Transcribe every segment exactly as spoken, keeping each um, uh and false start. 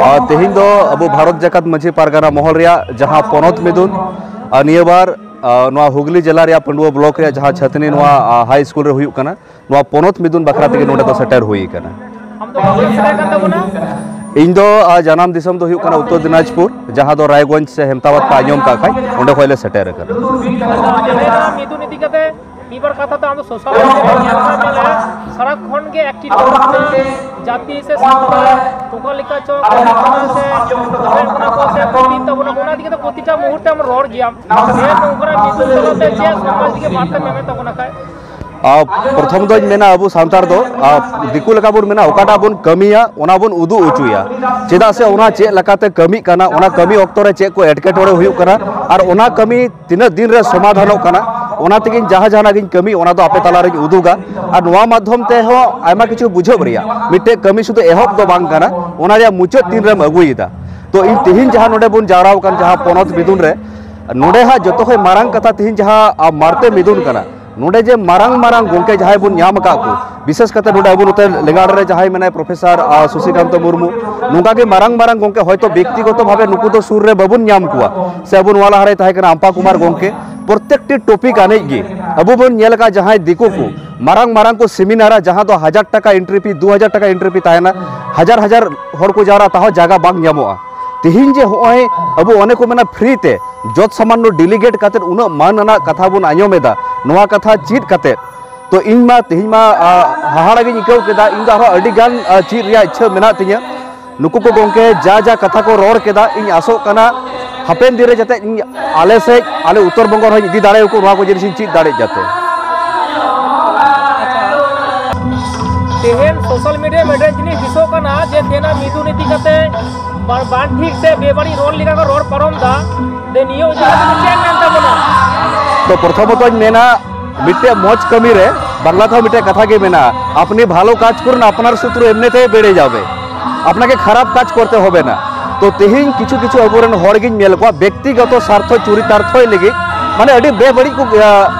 ᱟᱨ ᱛᱮᱦᱮᱧ ᱫᱚ ᱟᱵᱚ ᱵᱷᱟᱨᱚᱛ ᱡᱟᱠᱟᱛ ᱢᱟᱹᱡᱷᱤ ᱯᱟᱨᱜᱟᱱᱟ ᱢᱚᱦᱚᱞ ᱨᱮᱭᱟᱜ ᱡᱟᱦᱟᱸ ᱯᱚᱱᱚᱛ ᱢᱤᱫᱩᱱ, ᱟᱨ ᱱᱤᱭᱟᱹ ᱵᱟᱨ, ᱟᱨ ᱱᱚᱣᱟ ᱦᱩᱜᱽᱞᱤ ᱡᱮᱞᱟ ᱨᱮᱭᱟᱜ ᱯᱟᱺᱰᱩᱣᱟᱹ ᱵᱞᱚᱠ ᱨᱮᱭᱟᱜ ᱡᱟᱦᱟᱸ ᱪᱷᱟᱹᱛᱱᱤ ᱱᱚᱣᱟ, ᱟᱨ ᱦᱟᱭ ᱥᱠᱩᱞ ᱨᱮ ᱦᱩᱭᱩᱜ ᱠᱟᱱᱟ, ᱱᱚᱣᱟ ᱯᱚᱱᱚᱛ ᱢᱤᱫᱩᱱ ᱵᱟᱠᱷᱨᱟ ᱛᱮᱜᱮ ᱱᱚᱰᱮ ᱫᱚ ᱥᱮᱴᱮᱨ ᱦᱩᱭ ᱟᱠᱟᱱᱟ᱾ ᱟᱢ ᱫᱚ ᱚᱠᱟ ᱠᱷᱚᱱ ᱥᱮᱴᱮᱨ ᱠᱟᱱ ᱛᱟᱵᱚᱱᱟ? ᱤᱧ ᱫᱚ, ᱟᱨ ᱡᱟᱱᱟᱢ ᱫᱤᱥᱚᱢ ᱫᱚ ᱦᱩᱭᱩᱜ ᱠᱟᱱᱟ ᱩᱛᱛᱚᱨ ᱫᱤᱱᱟᱡᱽᱯᱩᱨ, ᱡᱟᱦᱟᱸ ᱫᱚ ᱨᱟᱭᱜᱚᱸᱡᱽ ᱥᱮ ᱦᱮᱢᱛᱟᱵᱟᱫᱽ ᱯᱮ ᱟᱸᱡᱚᱢ ᱠᱟᱜ ᱠᱷᱟᱡ, ᱚᱸᱰᱮ ᱠᱷᱚᱱ ᱞᱮ ᱥᱮᱴᱮᱨ ᱟᱠᱟᱱᱟ᱾ ᱟᱪᱪᱷᱟ, ᱱᱚᱣᱟ ᱢᱤᱫᱩᱱ ᱤᱫᱤ ᱠᱟᱛᱮ ᱢᱤᱫ ᱵᱟᱨ ᱠᱟᱛᱷᱟ ᱫᱚ ᱟᱢ ᱫᱚ ᱥᱳᱥᱟᱞ ᱢᱤᱰᱤᱭᱟ ᱨᱮ ᱧᱮᱞ ᱠᱟᱜ ᱢᱮ, ᱥᱟᱨᱟ ᱠᱷᱚᱱ ᱜᱮ ᱮᱠᱴᱤᱵᱷ ᱛᱟᱵᱚᱱᱟ᱾ ᱡᱟᱹᱛᱤ ᱥᱮ ᱥᱟᱶᱛᱟ ᱚᱠᱟ ᱞᱮᱠᱟ ᱪᱚ ᱥᱮ ᱠᱚᱢᱮᱱᱴ ᱠᱟᱱᱟ ᱠᱚ ᱥᱮ ᱠᱩᱞᱤᱭᱮᱫ ᱛᱟᱵᱚᱱᱟ ᱠᱚ, ᱚᱱᱟ ᱤᱫᱤ ᱠᱟᱛᱮ ᱯᱨᱚᱛᱤᱴᱟ ᱢᱩᱦᱩᱨᱛᱮ ᱟᱢ ᱨᱚᱲ ᱜᱮᱭᱟᱢ᱾ ᱥᱮ ᱱᱚᱝᱠᱟᱱᱟᱜ ᱢᱤᱫ ᱫᱤᱱ ᱛᱟᱞᱟᱛᱮ ᱪᱮᱫ ᱥᱚᱢᱟᱡᱽ ᱞᱟᱹᱜᱤᱫ ᱵᱟᱨᱛᱟᱢ ᱮᱢᱮᱫ ᱛᱟᱵᱚᱱᱟ ᱠᱷᱟᱡ? ᱟᱨ ᱯᱨᱚᱛᱷᱚᱢ ᱫᱚᱧ ᱢᱮᱱᱟ, ᱟᱵᱚ ᱥᱟᱱᱛᱟᱲ ᱫᱚ, ᱟᱨ ᱫᱤᱠᱩ ᱞᱮᱠᱟ ᱵᱚᱱ ᱢᱮᱱᱟ, ᱚᱠᱟᱴᱟᱜ ᱵᱚᱱ ᱠᱟᱹᱢᱤᱭᱟ ᱚᱱᱟ ᱵᱚᱱ ᱩᱫᱩᱜ ᱦᱚᱪᱚᱭᱟ᱾ ᱪᱮᱫᱟᱜ ᱥᱮ ᱚᱱᱟ ᱪᱮᱫ ᱞᱮᱠᱟᱛᱮ ᱠᱟᱹᱢᱤᱜ ᱠᱟᱱᱟ, ᱚᱱᱟ ᱠᱟᱹᱢᱤ ᱚᱠᱛᱚ ᱨᱮ ᱪᱮᱫ ᱠᱚ ᱮᱴᱠᱮᱴᱚᱬᱮ ᱦᱩᱭᱩᱜ ᱠᱟᱱᱟ, ᱟᱨ ᱚᱱᱟ ᱠᱟᱹᱢᱤ ᱛᱤᱱᱟᱹᱜ ᱫᱤᱱ ᱨᱮ ᱥᱚᱢᱟᱫᱷᱟᱱᱚᱜ ᱠᱟᱱᱟ, ᱚᱱᱟ ᱛᱮᱜᱮᱧ ᱡᱟᱦᱟᱸ ᱡᱟᱦᱟᱱᱟᱜ ᱜᱤᱧ ᱠᱟᱹᱢᱤ, ᱚᱱᱟ ᱫᱚ ᱟᱯᱮ ᱛᱟᱞᱟᱨᱤᱧ ᱩᱫᱩᱜᱟ᱾ ᱟᱨ ᱱᱚᱣᱟ ᱢᱟᱫᱽᱫᱷᱚᱢ ᱛᱮᱦᱚᱸ ᱟᱭᱢᱟ ᱠᱤᱪᱷᱩ ᱵᱩᱡᱷᱟᱹᱣ ᱨᱮᱭᱟᱜ, ᱢᱤᱫᱴᱮᱡ ᱠᱟᱹᱢᱤ ᱥᱩᱫᱷᱩ ᱮᱦᱚᱵ ᱫᱚ ᱵᱟᱝ ᱠᱟᱱᱟ, ᱚᱱᱟ ᱨᱮᱭᱟᱜ ᱢᱩᱪᱟᱹᱫ ᱛᱤᱱ ᱨᱮᱢ ᱟᱹᱜᱩᱭᱮᱫᱟ᱾ ᱛᱚ, ᱤᱧ ᱛᱮᱦᱮᱧ ᱡᱟᱦᱟᱸ ᱱᱚᱰᱮ ᱵᱚᱱ ᱡᱟᱣᱨᱟ ᱟᱠᱟᱱ, ᱡᱟᱦᱟᱸ ᱯᱚᱱᱚᱛ ᱢᱤᱫᱩᱱ ᱨᱮ, ᱱᱚᱰᱮ ᱦᱟᱸᱜ ᱡᱚᱛᱚ ᱠᱷᱚᱱ ᱢᱟᱨᱟᱝ ᱠᱟᱛᱷᱟ, ᱛᱮᱦᱮᱧ ᱡᱟᱦᱟᱸ, ᱟ, ᱢᱟᱨᱛᱮ ᱢᱤᱫᱩᱱ ᱠᱟᱱᱟ, ᱱᱚᱰᱮ ᱡᱮ ᱢᱟᱨᱟᱝ ᱢᱟᱨᱟᱝ ᱜᱚᱢᱠᱮ ᱡᱟᱦᱟᱸᱭ ᱵᱚᱱ ᱧᱟᱢ ᱟᱠᱟᱫ ᱠᱚ, ᱵᱤᱥᱮᱥ ᱠᱟᱛᱮ ᱱᱚᱰᱮ ᱟᱵᱚ ᱱᱚᱛᱮ ᱞᱮᱸᱜᱟᱲ ᱨᱮ ᱡᱟᱦᱟᱸᱭ ᱢᱮᱱᱟᱭ, ᱯᱨᱚᱯᱷᱮᱥᱚᱨ, ᱟ, ᱥᱚᱥᱤᱠᱟᱱᱛᱚ ᱢᱩᱨᱢᱩ, ᱱᱚᱝᱠᱟ ᱜᱮ ᱢᱟᱨᱟᱝ ᱢᱟᱨᱟᱝ ᱜᱚᱢᱠᱮ, ᱦᱚᱭᱛᱳ ᱵᱮᱠᱛᱤᱜᱚᱛᱚ ᱵᱷᱟᱵᱮ ᱱᱩᱠᱩ ᱫᱚ ᱥᱩᱨ ᱨᱮ ᱵᱟᱵᱚᱱ ᱧᱟᱢ ᱠᱚᱣᱟ, ᱥᱮ ᱟᱵᱚ ᱱᱚᱣᱟ ᱞᱟᱦᱟᱨᱮ ᱛᱟᱦᱮᱸ ᱠᱟᱱᱟ ᱟᱢᱯᱟ ᱠᱩᱢᱟᱨ ᱜᱚᱢᱠᱮ, ᱯᱨᱚᱛᱮᱠᱴᱤ ᱴᱚᱯᱤᱠ ᱟᱱᱮᱡ ᱜᱮ ᱟᱵᱚ ᱵᱚᱱ ᱧᱮᱞ ᱟᱠᱟᱫ, ᱡᱟᱦᱟᱸᱭ ᱫᱤᱠᱩ ᱠᱚ ᱢᱟᱨᱟᱝ ᱢᱟᱨᱟᱝ ᱠᱚ ᱥᱮᱢᱤᱱᱟᱨᱟ, ᱡᱟᱦᱟᱸ ᱫᱚ ᱦᱟᱡᱟᱨ ᱴᱟᱠᱟ ᱮᱱᱴᱨᱤ ᱯᱷᱤ, ᱫᱩ ᱦᱟᱡᱟᱨ ᱴᱟᱠᱟ ᱮᱱᱴᱨᱤ ᱯᱷᱤ ᱛᱟᱦᱮᱱᱟ, ᱦᱟᱡᱟᱨ ᱦᱟᱡᱟᱨ ᱦᱚᱲ ᱠᱚ ᱡᱟᱣᱨᱟ, ᱛᱟᱦᱚᱸ ᱡᱟᱭᱜᱟ ᱵᱟᱝ ᱧᱟᱢᱚᱜᱼᱟ᱾ ᱛᱮᱦᱮᱧ ᱡᱮ ᱦᱚᱸᱜᱼᱚᱭ ᱟᱵᱚ ᱚᱱᱮ ᱠᱚ ᱢᱮᱱᱟ ᱯᱷᱨᱤ ᱛᱮ ᱡᱚᱛ ᱥᱟᱢᱟᱱᱱᱚ ᱰᱮᱞᱤᱜᱮᱴ ᱠᱟᱛᱮᱫ ᱩᱱᱟᱹᱜ ᱢᱟᱹᱱ ᱟᱱᱟᱜ ᱠᱟᱛᱷᱟ ᱵᱚᱱ ᱟᱸᱡᱚᱢ ᱮᱫᱟ, ᱱᱚᱣᱟ ᱠᱟᱛᱷᱟ ᱪᱮᱫ ᱠᱟᱛᱮᱫ ᱛᱚ ᱤᱧ ᱢᱟ ᱛᱮᱦᱮᱧ ᱢᱟ, ᱟ, ᱦᱟᱦᱟᱲᱟ ᱜᱤᱧ ᱟᱹᱭᱠᱟᱹᱣ ᱠᱮᱫᱟ᱾ ᱤᱧ ᱫᱚ ᱟᱨᱦᱚᱸ ᱟᱹᱰᱤ ᱜᱟᱱ, ᱟ, ᱪᱮᱫ ᱨᱮᱭᱟᱜ ᱤᱪᱪᱷᱟᱹ ᱢᱮᱱᱟᱜ ᱛᱤᱧᱟᱹ᱾ ᱱᱩᱠᱩ ᱠᱚ ᱜᱚᱢᱠᱮ ᱡᱟ ᱡᱟ ᱠᱟᱛᱷᱟ ᱠᱚ ᱨᱚᱲ ᱠᱮᱫᱟ, ᱤᱧ ᱟᱥᱚᱜ ᱠᱟᱱᱟ ᱦᱟᱯᱮᱱ ᱫᱤᱱ ᱨᱮ ᱡᱟᱛᱮ ᱤᱧ ᱟᱞᱮ ᱥᱮᱫ, ᱟᱞᱮ ᱩᱛᱛᱚᱨ ᱵᱚᱝᱜᱚ ᱨᱮᱦᱚᱸᱧ ᱤᱫᱤ ᱫᱟᱲᱮᱭᱟᱠᱚ, ᱱᱚᱣᱟ ᱠᱚ ᱡᱤᱱᱤᱥ ᱤᱧ ᱪᱮᱫ ᱫᱟᱲᱮᱭᱟᱜ ᱡᱟᱛᱮ᱾ ᱛᱮᱦᱮᱧ ᱥᱳᱥᱟᱞ ᱢᱤᱰᱤᱭᱟ ᱢᱤᱫᱴᱮᱱ ᱡᱤᱱᱤᱥ ᱫᱤᱥᱚᱜ ᱠᱟᱱᱟ ᱡᱮ ᱛᱮᱦᱮᱧᱟᱜ ᱢᱤᱫᱩᱱ ᱤᱫᱤ ᱠᱟᱛᱮ ᱵᱟ-, ᱵᱟᱝ ᱴᱷᱤᱠ ᱥᱮ ᱵᱮᱵᱟᱹᱲᱤᱡ ᱨᱚᱲ ᱞᱮᱠᱟ ᱠᱚ ᱨᱚᱲ ᱯᱟᱨᱚᱢ ᱫᱟ᱾ ᱫᱮ ᱱᱤᱭᱟᱹ ᱤᱫᱤ ᱠᱟᱛᱮ ᱪᱮᱫ ᱢᱮᱱ ᱛᱟᱵᱚᱱᱟ? ᱛᱚ ᱯᱨᱚᱛᱷᱚᱢᱚᱛᱚᱧ ᱢᱮᱱᱟ, ᱢᱤᱫᱴᱮᱡ ᱢᱚᱡᱽ ᱠᱟᱹᱢᱤ ᱨᱮ ᱵᱟᱝᱞᱟ ᱛᱮᱦᱚᱸ ᱢᱤᱫᱴᱮᱡ ᱠᱟᱛᱷᱟ ᱜᱮ ᱢᱮᱱᱟᱜᱼᱟ, "আপনি ভালো কাজ করুন, আপনার শত্রু এমনিতেই বেড়ে যাবে, আপনাকে খারাপ কাজ করতে হবে না।" তো ᱛᱮᱦᱮᱧ ᱠᱤᱪᱷᱩ ᱠᱤᱪᱷᱩ ᱟᱵᱚᱨᱮᱱ ᱦᱚᱲ ᱜᱤᱧ ᱧᱮᱞ ᱠᱚᱣᱟ, ᱵᱮᱠᱛᱤᱜᱚᱛᱚ ᱥᱟᱨᱛᱷᱚ ᱪᱚᱨᱤᱛᱟᱨᱛᱷᱚᱭ ᱞᱟᱹᱜᱤᱫ, ᱢᱟᱱᱮ, ᱟᱹᱰᱤ ᱵᱮᱵᱟᱹᱲᱤᱡ ᱠᱚ, ᱟ,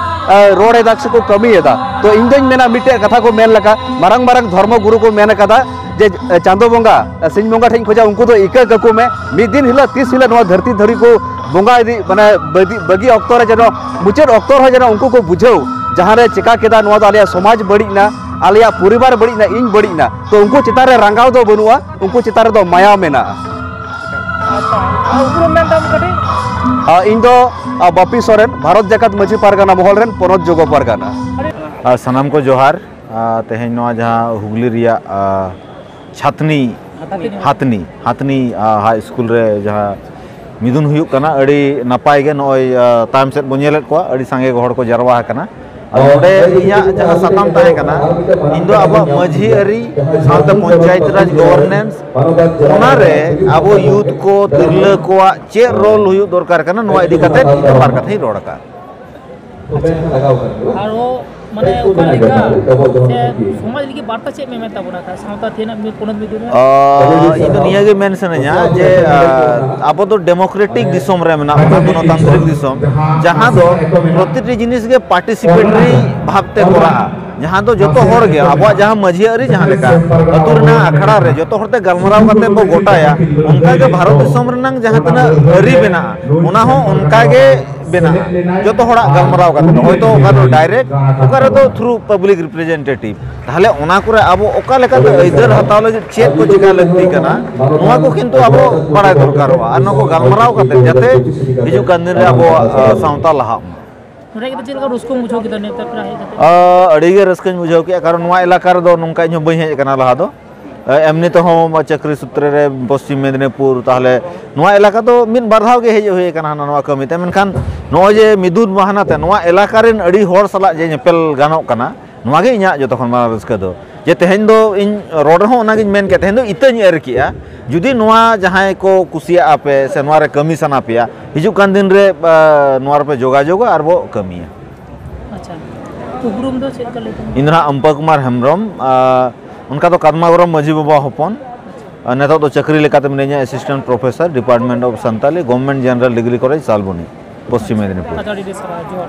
ᱨᱚᱲ ᱮᱫᱟ ᱥᱮᱠᱚ ᱠᱟᱹᱢᱤᱭᱮᱫᱟ᱾ ᱛᱚ ᱤᱧ ᱫᱚᱧ ᱢᱮᱱᱟ, ᱢᱤᱫᱴᱮᱡ ᱠᱟᱛᱷᱟ ᱠᱚ ᱢᱮᱱ ᱞᱮᱠᱟ, ᱢᱟᱨᱟᱝ ᱢᱟᱨᱟᱝ ᱫᱷᱚᱨᱢᱚ ᱜᱩᱨᱩ ᱠᱚ ᱢᱮᱱ ᱟᱠᱟᱫᱟ ᱡᱮ, ᱪᱟᱸᱫᱚ ᱵᱚᱸᱜᱟ, ᱥᱤᱧ ᱵᱚᱸᱜᱟ ᱴᱷᱮᱱ ᱠᱷᱚᱡᱟᱜ ᱩᱱᱠᱩ ᱫᱚ ᱤᱠᱟᱹ ᱠᱟᱠᱚ ᱢᱮ, ᱢᱤᱫ ᱫᱤᱱ ᱦᱤᱞᱳᱜ ᱛᱤᱥ ᱦᱤᱞᱳᱜ ᱱᱚᱣᱟ ᱫᱷᱟᱹᱨᱛᱤ ᱫᱷᱩᱲᱤ ᱠᱚ ᱵᱚᱸᱜᱟ ᱤᱫᱤ, ᱢᱟᱱᱮ ᱵᱟᱹᱜᱤ, ᱵᱟᱹᱜᱤ ᱚᱠᱛᱚ ᱨᱮ ᱡᱮᱱᱚ, ᱢᱩᱪᱟᱹᱫ ᱚᱠᱛᱚ ᱨᱮᱦᱚᱸ ᱡᱮᱱᱚ ᱩᱱᱠᱩ ᱠᱚ ᱵᱩᱡᱷᱟᱹᱣ, ᱡᱟᱦᱟᱸ ᱨᱮ ᱪᱮᱠᱟ ᱠᱮᱫᱟ, ᱱᱚᱣᱟ ᱫᱚ ᱟᱞᱮᱭᱟᱜ ᱥᱚᱢᱟᱡᱽ ᱵᱟᱹᱲᱤᱡ ᱮᱱᱟ, ᱟᱞᱮᱭᱟᱜ ᱯᱚᱨᱤᱵᱟᱨ ᱵᱟᱹᱲᱤᱡ ᱮᱱᱟ, ᱤᱧ ᱵᱟᱹᱲᱤᱡ ᱮᱱᱟ᱾ ᱛᱚ ᱩᱱᱠᱩ ᱪᱮᱛᱟᱱ ᱨᱮ ᱨᱟᱸᱜᱟᱣ ᱫᱚ ᱵᱟᱹᱱᱩᱜᱼᱟ, ᱩᱱᱠᱩ ᱪᱮᱛᱟᱱ ᱨᱮᱫᱚ ᱢᱟᱭᱟ ᱢᱮᱱᱟᱜᱼᱟ᱾ ᱟᱪᱪᱷᱟ, ᱟᱨ ᱩᱯᱨᱩᱢ ᱢᱮᱱ ᱛᱟᱢ ᱠᱟᱹᱴᱤᱡ? ᱟᱨ ᱤᱧ ᱫᱚ, ᱟᱨ, ᱵᱟᱯᱤ ᱥᱚᱨᱮᱱ, ᱵᱷᱟᱨᱚᱛ ᱡᱟᱠᱟᱛ ᱢᱟᱹᱡᱷᱤ ᱯᱟᱨᱜᱟᱱᱟ ᱢᱚᱦᱚᱞ ᱨᱮᱱ ᱯᱚᱱᱚᱛ ᱡᱚᱜᱚ ᱯᱟᱨᱜᱟᱱᱟ᱾ ᱟᱨ ᱥᱟᱱᱟᱢ ᱠᱚ ᱡᱚᱦᱟᱨ᱾ ᱟᱨ ᱛᱮᱦᱮᱧ ᱱᱚᱣᱟ ᱡᱟᱦᱟᱸ ᱦᱩᱜᱽᱞᱤ ᱨᱮᱭᱟᱜ, ᱟᱨ, ᱪᱷᱟᱛᱱᱤ, ᱦᱟᱛᱱᱤ, ᱦᱟᱛᱱᱤ ᱦᱟᱭ ᱥᱠᱩᱞ ᱨᱮ ᱡᱟᱦᱟᱸ ᱢᱤᱫᱩᱱ ᱦᱩᱭᱩᱜ ᱠᱟᱱᱟ, ᱟᱹᱰᱤ ᱱᱟᱯᱟᱭ ᱜᱮ᱾ ᱱᱚᱜᱼᱚᱭ, ᱟᱨ, ᱛᱟᱭᱚᱢ ᱥᱮᱫ ᱵᱚᱱ ᱧᱮᱞᱮᱫ ᱠᱚᱣᱟ, ᱟᱹᱰᱤ ᱥᱟᱸᱜᱮ ᱦᱚᱲ ᱠᱚ ᱡᱟᱨᱣᱟ ᱟᱠᱟᱱᱟ᱾ ᱟᱨ ᱱᱚᱰᱮ ᱤᱧᱟᱹᱜ ᱡᱟᱦᱟᱸ ᱥᱟᱛᱟᱢ ᱛᱟᱦᱮᱸ ᱠᱟᱱᱟ, ᱤᱧ ᱫᱚ ᱟᱵᱚᱣᱟᱜ ᱢᱟᱹᱡᱷᱤ ᱟᱹᱨᱤ ᱥᱟᱶᱛᱮ ᱯᱚᱧᱪᱟᱭᱮᱛ ᱨᱟᱡᱽ ᱜᱚᱵᱷᱚᱨᱱᱮᱱᱥ, ᱚᱱᱟᱨᱮ ᱟᱵᱚ ᱭᱩᱛᱷ ᱠᱚ, ᱛᱤᱨᱞᱟᱹ ᱠᱚᱣᱟᱜ ᱪᱮᱫ ᱨᱳᱞ ᱦᱩᱭᱩᱜ ᱫᱚᱨᱠᱟᱨ ᱠᱟᱱᱟ, ᱱᱚᱣᱟ ᱤᱫᱤ ᱠᱟᱛᱮ ᱤᱧ ᱫᱚ ᱵᱟᱨ ᱠᱟᱛᱷᱟᱧ ᱨᱚᱲ ᱟᱠᱟᱫᱼᱟ᱾ ᱟᱪᱪᱷᱟ, ᱟᱨᱦᱚᱸ ᱢᱟᱱᱮ ᱚᱠᱟ ᱞᱮᱠᱟ ᱥᱮ ᱥᱚᱢᱟᱡᱽ ᱞᱟᱹᱜᱤᱫ ᱵᱟᱨᱛᱟ ᱪᱮᱫ ᱢᱮ ᱢᱮᱱ ᱛᱟᱵᱚᱱᱟ ᱠᱷᱟᱱ ᱥᱟᱶᱛᱟ ᱛᱮᱱᱟᱜ ᱢᱤᱫ ᱯᱚᱱᱚᱛ ᱢᱤᱫ ᱫᱤᱱ ᱨᱮ? ᱟᱸ, ᱤᱧ ᱫᱚ ᱱᱤᱭᱟᱹ ᱜᱮ ᱢᱮᱱ ᱥᱟᱱᱟᱧᱟ ᱡᱮ, ᱟᱸ, ᱟᱵᱚ ᱫᱚ ᱰᱮᱢᱳᱠᱨᱮᱴᱤᱠ ᱫᱤᱥᱚᱢ ᱨᱮ ᱢᱮᱱᱟᱜ ᱵᱚᱱᱟ, ᱜᱚᱱᱚᱛᱟᱱᱛᱨᱤᱠ ᱫᱤᱥᱚᱢ, ᱡᱟᱦᱟᱸ ᱫᱚ ᱯᱨᱚᱛᱤᱴᱤ ᱡᱤᱱᱤᱥ ᱜᱮ ᱯᱟᱨᱴᱤᱥᱤᱯᱮᱴᱨᱤ ᱵᱷᱟᱵᱽ ᱛᱮ ᱠᱚᱨᱟᱜᱼᱟ, ᱡᱟᱦᱟᱸ ᱫᱚ ᱡᱚᱛᱚ ᱦᱚᱲ ᱜᱮ ᱟᱵᱚᱣᱟᱜ ᱡᱟᱦᱟᱸ ᱢᱟᱹᱡᱷᱤ ᱟᱹᱨᱤ ᱡᱟᱦᱟᱸ ᱞᱮᱠᱟ ᱟᱹᱛᱩ ᱨᱮᱱᱟᱜ ᱟᱠᱷᱲᱟ ᱨᱮ ᱡᱚᱛᱚ ᱦᱚᱲ ᱛᱮ ᱜᱟᱞᱢᱟᱨᱟᱣ ᱠᱟᱛᱮ ᱵᱚ ᱜᱚᱴᱟᱭᱟ, ᱚᱱᱠᱟ ᱜᱮ ᱵᱷᱟᱨᱚᱛ ᱫᱤᱥᱚᱢ ᱨᱮᱱᱟᱜ ᱡᱟᱦᱟᱸ ᱛᱤᱱᱟᱹᱜ ᱟᱹᱨᱤ ᱢᱮᱱᱟᱜᱼᱟ, ᱚᱱᱟ ᱦᱚᱸ ᱚᱱᱠᱟ ᱜᱮ ᱵᱮᱱᱟᱜᱼᱟ᱾ ᱡᱚᱛᱚ ᱦᱚᱲᱟᱜ ᱜᱟᱞᱢᱟᱨᱟᱣ ᱠᱟᱛᱮ, ᱦᱚᱭᱛᱳ ᱚᱠᱟ ᱫᱚ ᱰᱟᱭᱨᱮᱠᱴ, ᱚᱠᱟ ᱨᱮᱫᱚ ᱛᱷᱨᱩ ᱯᱟᱵᱽᱞᱤᱠ ᱨᱤᱯᱨᱮᱡᱮᱱᱴᱮᱴᱤᱵᱷ᱾ ᱛᱟᱦᱚᱞᱮ ᱚᱱᱟ ᱠᱚᱨᱮ ᱟᱵᱚ ᱚᱠᱟ ᱞᱮᱠᱟᱛᱮ ᱟᱹᱭᱫᱟᱹᱨ ᱦᱟᱛᱟᱣ ᱞᱟᱹᱜᱤᱫ ᱪᱮᱫ ᱠᱚ ᱪᱮᱠᱟ ᱞᱟᱹᱠᱛᱤ ᱠᱟᱱᱟ, ᱱᱚᱣᱟ ᱠᱚ ᱠᱤᱱᱛᱩ ᱟᱵᱚ ᱵᱟᱲᱟᱭ ᱫᱚᱨᱠᱟᱨᱚᱜᱼᱟ᱾ ᱟᱨ ᱱᱚᱣᱟ ᱠᱚ ᱜᱟᱞᱢᱟᱨᱟᱣ ᱠᱟᱛᱮ ᱡᱟᱛᱮ ᱦᱤᱡᱩᱜ ᱠᱟᱱ ᱫᱤᱱ ᱨᱮ ᱟᱵᱚᱣᱟᱜ, ᱟᱸ, ᱥᱟᱶᱛᱟ ᱞᱟᱦᱟᱜ ᱢᱟ᱾ ᱱᱚᱰᱮ ᱠᱟᱛᱮ ᱪᱮᱫ ᱞᱮᱠᱟ ᱨᱟᱹᱥᱠᱟᱹᱢ ᱵᱩᱡᱷᱟᱹᱣ ᱠᱮᱫᱟ ᱱᱮᱣᱛᱟ ᱯᱮᱲᱟ ᱦᱮᱡ ᱠᱟᱛᱮ? ᱟᱸ, ᱟᱹᱰᱤ ᱜᱮ ᱨᱟᱹᱥᱠᱟᱹᱧ ᱵᱩᱡᱷᱟᱹᱣ ᱠᱮᱫᱼᱟ, ᱠᱟᱨᱚᱱ ᱱᱚᱣᱟ ᱮᱞᱟᱠᱟ ᱨᱮᱫᱚ ᱱᱚᱝᱠᱟ ᱤᱧ ᱦᱚᱸ ᱵᱟᱹᱧ ᱦᱮᱡ ᱟᱠᱟᱱᱟ ᱞᱟᱦᱟ ᱫᱚ᱾ ᱟᱸ, ᱮᱢᱱᱤ ᱛᱮᱦᱚᱸ ᱪᱟᱹᱠᱨᱤ ᱥᱩᱛᱨᱮ ᱨᱮ ᱯᱚᱥᱪᱤᱢ ᱢᱮᱫᱽᱱᱤᱯᱩᱨ, ᱛᱟᱦᱚᱞᱮ ᱱᱚᱣᱟ ᱮᱞᱟᱠᱟ ᱫᱚ ᱢᱤᱫ ᱵᱟᱨ ᱫᱷᱟᱣ ᱜᱮ ᱦᱮᱡ ᱦᱩᱭ ᱟᱠᱟᱱᱟ ᱦᱟᱱᱟ ᱱᱚᱣᱟ ᱠᱟᱹᱢᱤ ᱛᱮ, ᱢᱮᱱᱠᱷᱟᱱ ᱱᱚᱜᱼᱚᱭ ᱡᱮ ᱢᱤᱫᱩᱱ ᱵᱟᱦᱟᱱᱟ ᱛᱮ ᱱᱚᱣᱟ ᱮᱞᱟᱠᱟ ᱨᱮᱱ ᱟᱹᱰᱤ ᱦᱚᱲ ᱥᱟᱞᱟᱜ ᱡᱮ ᱧᱮᱯᱮᱞ ᱜᱟᱱᱚᱜ ᱠᱟᱱᱟ, ᱱᱚᱣᱟ ᱜᱮ ᱤᱧᱟᱹᱜ ᱡᱚᱛᱚ ᱠᱷᱚᱱ ᱢᱟᱨᱟᱝ ᱨᱟᱹᱥᱠᱟᱹ ᱫᱚ᱾ ᱡᱮ ᱛᱮᱦᱮᱧ ᱫᱚ ᱤᱧ ᱨᱚᱲ ᱨᱮᱦᱚᱸ ᱚᱱᱟᱜᱤᱧ ᱢᱮᱱ ᱠᱮᱫ, ᱛᱮᱦᱮᱧ ᱫᱚ ᱤᱛᱟᱹᱧ ᱮᱨ ᱠᱮᱜᱼᱟ᱾ ᱡᱩᱫᱤ ᱱᱚᱣᱟ ᱡᱟᱦᱟᱸᱭ ᱠᱚ ᱠᱩᱥᱤᱭᱟᱜᱼᱟ ᱯᱮ ᱥᱮ ᱱᱚᱣᱟ ᱨᱮ ᱠᱟᱹᱢᱤ ᱥᱟᱱᱟ ᱯᱮᱭᱟ, ᱦᱤᱡᱩᱜ ᱠᱟᱱ ᱫᱤᱱ ᱨᱮ, ᱟᱸ, ᱱᱚᱣᱟ ᱨᱮᱯᱮ ᱡᱳᱜᱟᱡᱳᱜᱟ ᱟᱨ ᱵᱚ ᱠᱟᱹᱢᱤᱭᱟ᱾ ᱟᱪᱪᱷᱟ, ᱩᱯᱨᱩᱢ ᱫᱚ ᱪᱮᱫ ᱞᱮᱠᱟ ᱞᱟᱹᱭ ᱛᱟᱢᱟ? ᱤᱧ ᱫᱚ ᱱᱟᱦᱟᱜ ᱟᱢᱯᱟ ᱠᱩᱢᱟᱨ ᱦᱮᱢᱵᱨᱚᱢ, ᱟᱸ, ᱚᱱᱠᱟ ᱫᱚ ᱠᱟᱫᱢᱟᱜᱚᱨᱚᱢ ᱢᱟᱹᱡᱷᱤ ᱵᱟᱵᱟ ᱦᱚᱯᱚᱱ᱾ ᱟᱨ ᱱᱤᱛᱚᱜ ᱫᱚ ᱪᱟᱹᱠᱨᱤ ᱞᱮᱠᱟᱛᱮ ᱢᱤᱱᱟᱹᱧᱟ Assistant Professor, Department of Santali, Government General Degree College, Salboni, Paschim Medinipur. ᱟᱪᱪᱷᱟ, ᱟᱹᱰᱤ ᱟᱹᱰᱤ ᱥᱟᱨᱦᱟᱣ, ᱡᱚᱦᱟᱨ᱾